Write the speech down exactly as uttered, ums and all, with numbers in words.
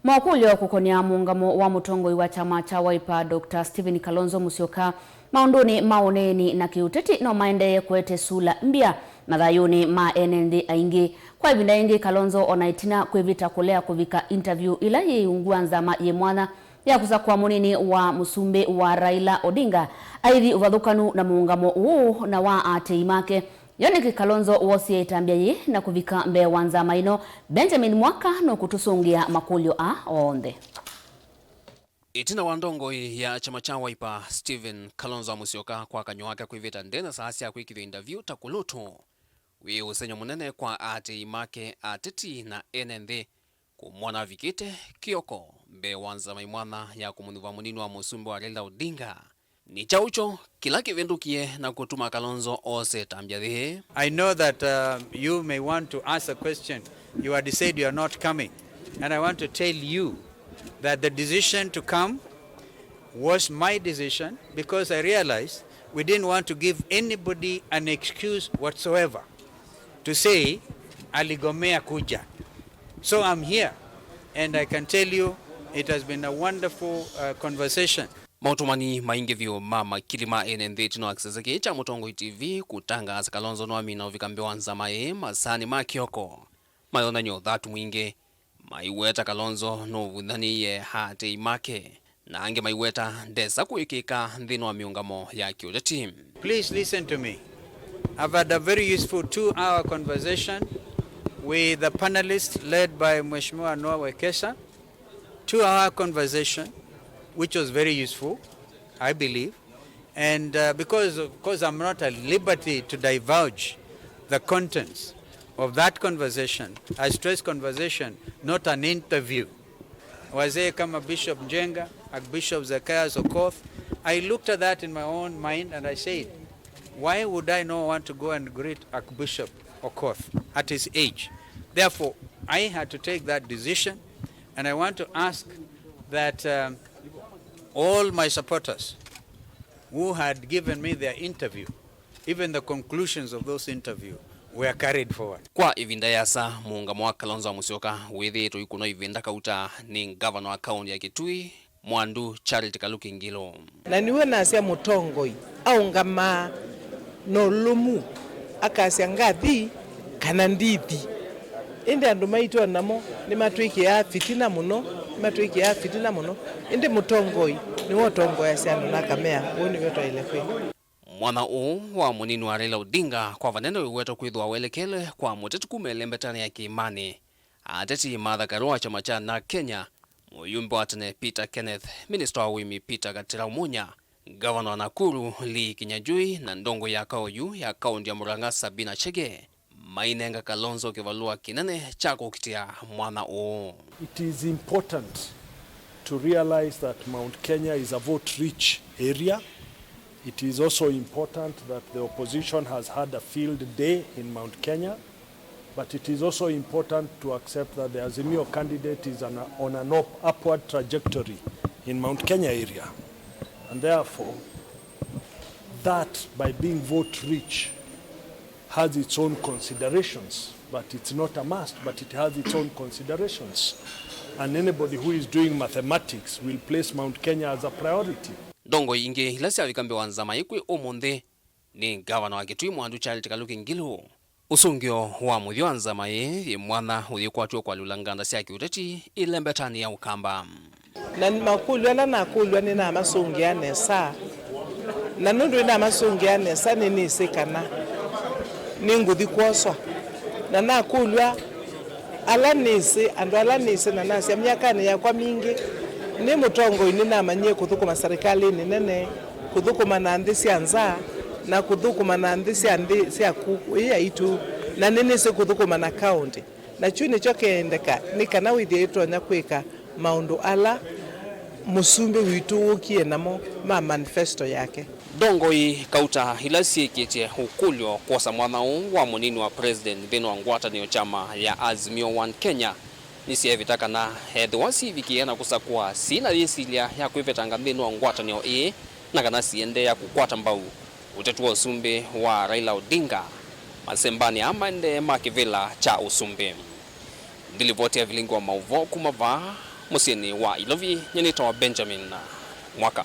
Makũlyo kũkonĩa mũũngamo wa mũtongoi wa kyama kya Wiper, Doctor Stephen Kalonzo Musyoka, maũndũnĩ ma ũneeni na kĩũteti no maendee kũete sula mbya mathayũnĩ ma ene nthĩ aingĩ. Kwa ĩvinda yĩngĩ, Kalonzo o na ĩtina kwĩvĩta kũlea kũvika interview ĩla yĩ ungu wa nzama yĩ mwanya ya kũsakũa mũnini wa mũsumbĩ wa Raila Odinga, aithi ũvathũkanu na mũũngamo ũũ na wa aatĩĩi make. Yo nĩkĩ Kalonzo wosie ĩtambya yĩĩ na kũvika mbee wa nzama ĩno? Benjamin Mwaka nũkũtũsũngĩa makũlyo aa onthe. Ĩtina wa ndongoi ya kyama kya Wiper, Stephen Kalonzo Musyoka, kwa kanyw'a wake kwĩvĩta nthĩ na saa sya kwĩkĩthw'a interview ta kũlũtũ, wĩ ũsengy'o mũnene kwa aatĩĩi make, ateti na ene nthĩ kũmwona avikĩte kĩoko mbee wa nzama ĩ mwanya ya kũmũnyuva mũnini wa mũsumbĩ wa Raila Odinga. Nĩ kyaũ kyo kĩla kĩvĩndũkie na kũtuma Kalonzo ose ĩtambya yĩĩ? I know that, uh, you may want to ask a question. You had said you are not coming. And I want to tell you that the decision to come was my decision because I realized we didn't want to give anybody an excuse whatsoever to say, "Aligomea kuja." So I'm here, and I can tell you it has been a wonderful, uh, conversation. Maũtũmani maingĩ vyũ ma makili ma ene nthĩ ĩtina wa kĩsese kĩĩ kya Mũtongoi T V kũtangaasa Kalonzo nĩwamina ũvika mbee wa nzama ĩĩ masaanĩ ma kĩoko mayonany'a ũthatu mwingĩ. Maiweta Kalonzo nũvuthanĩie aatĩĩi make, na angĩ maiweta ndesa kũĩkĩĩka nthĩnĩ wa mĩũngamo ya kĩũteti. Please listen to me. I've had a very useful two-hour conversation with the panelists led by Mheshimiwa Noah Wekesa. Two-hour conversation, which was very useful, I believe. And, uh, because, of course, I'm not at liberty to divulge the contents of that conversation, I stress conversation, not an interview. Wazee kama Bishop Njenga, Archbishop Zacharias Okoth, I looked at that in my own mind and I said, "Why would I not want to go and greet Archbishop Okoth at his age?" Therefore, I had to take that decision, and I want to ask that, um, all my supporters who had given me their interview, even the conclusions of those interview were carried forward. Kwa ĩvinda yĩasa, mũũngamo wa Kalonzo Musyoka wĩthĩĩtwe ũikũnwa ĩvinda kauta nĩ ngavana wa kaũntĩ ya Kitui, Mwandu Charity Kaluki Ngilu. Na nĩw'o nasya mũtongoi aũngamaa na ũlũmu, akasya, "Ngathi kana ndithi." Ĩndĩ andũ maitũ o namo nĩmatwĩkĩaa fitina mũno, nĩmatwĩkĩaa fitina mũno. Ĩndĩ mũtongoi nĩwe ũtongoeasya andũ na akamea, "Ũu nĩw'o twaĩle kwĩka." Mwanya ũũ wa mũnini wa Raila Odinga kwa vanene wĩwetwa kwĩthĩwa welekele kwa mũteti kuma ĩlembetanĩ ya kĩĩmanĩ. Ateti Martha Karua wa kyama kya NARC Kenya, mũyumbe wa tene Peter Kenneth, minista wa ũĩmi Peter Gatira Munya, ngavana wa Nakuru Lee Kinyanjui na ndongoi ya kaũyũ ya kaũntĩ ya Murang'a Sabina Chege mainenga Kalonzo kĩvalũa kĩnene kya kũkitĩa mwanya ũũ. It is important to realize that Mount Kenya is a vote-rich area. It is also important that the opposition has had a field day in Mount Kenya, but it is also important to accept that the Azimio candidate is on, a, on an up, upward trajectory in Mount Kenya area. And therefore, that by being vote-rich has its own considerations, but it's not a must, but it has its own considerations. And anybody who is doing mathematics will place Mount Kenya as a priority. Ndongoi ingĩ ila syavika mbee wa nzama ĩĩ kwĩ ũmũnthĩ nĩ ngavana wa Kitui Mwandu Charity Kaluki Ngilu, ũsũngĩo wa mũthya wa nzama ĩĩ yĩ mwanya ũyĩkwatw'a kwalũla nganda sya kĩũteti ĩlembetanĩ ya Ũkamba. Na makũlyo ala nakũlw'a nĩnamasũngĩa nesa, na nũndũ nĩnamasũngĩa nesa, nĩnĩsĩ kana nĩngũthi kwoswa. Na nakũlw'a ala nĩsĩ, andũ ala nĩsĩ, na nasya, myakanĩ yakwa mingĩ nĩ mũtongoi, nĩnamanyie kũthũkũma serikalĩnĩ nene, kũthũkũma na nthĩ sya nza, na kũthũkũma na nthĩ sya nthĩ syaku ĩĩ yaitũ, na nĩnĩsĩ kũthũkũma na kaũntĩ. Na kyu nĩkyo kĩendeka nĩ kana wĩthĩe ĩtonya kwĩka maũndũ ala mũsumbĩ witũ wũkie namo ma manifesto yake. Ndongoi kauta ila syĩkĩtye ũkũlyo kwosa mwanya ũũ wa mũnini wa president nthĩnĩ wa ngwatanĩo kyama ya Azimio One Kenya nĩsyeevĩta kana ethĩwa sivikĩĩa na kũsakũa syĩ na yĩsilya ya kwĩvetanga nthĩnĩ wa ngwatanĩo ĩĩ, na kana siendeea kũkwata mbau ũteti wa ũsumbĩ wa Raila Odinga masembanĩ aa maendee ma kĩvĩla kya ũsumbĩ. Ndilivoti ya vilingi wa maũvoo kuma vaa Mũsyĩnĩ wa Ilovi, nyie nĩtawa Benjamin Mwaka.